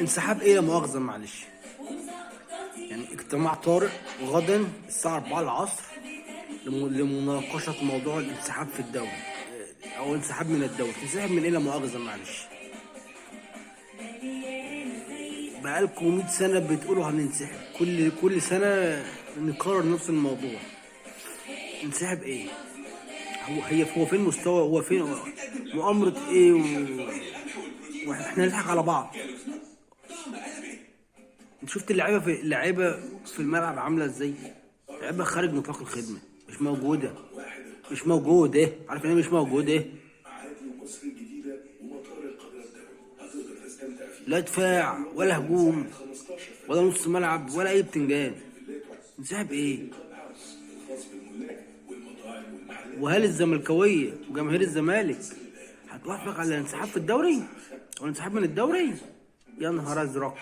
انسحاب ايه لا مؤاخذة معلش؟ يعني اجتماع طارئ غدا الساعة 4 العصر لمناقشة موضوع الانسحاب في الدوري، او انسحاب من الدوري. تنسحب من ايه لا مؤاخذة معلش؟ بقالكم 100 سنة بتقولوا هننسحب، كل سنة نكرر نفس الموضوع. انسحب ايه؟ هو فين مستوى؟ هو فين مؤامرة ايه؟ واحنا نضحك على بعض. انت شفت اللعيبة في الملعب عاملة ازاي؟ لعيبة خارج نطاق الخدمة، مش موجودة، مش موجودة. عارف يعني ايه مش موجودة؟ لا دفاع ولا هجوم ولا نص ملعب ولا اي بتنجان. انسحب ايه؟ وهل الزملكاويه وجماهير الزمالك هتوافق على الانسحاب في الدوري او الانسحاب من الدوري؟ يا نهار ازرق.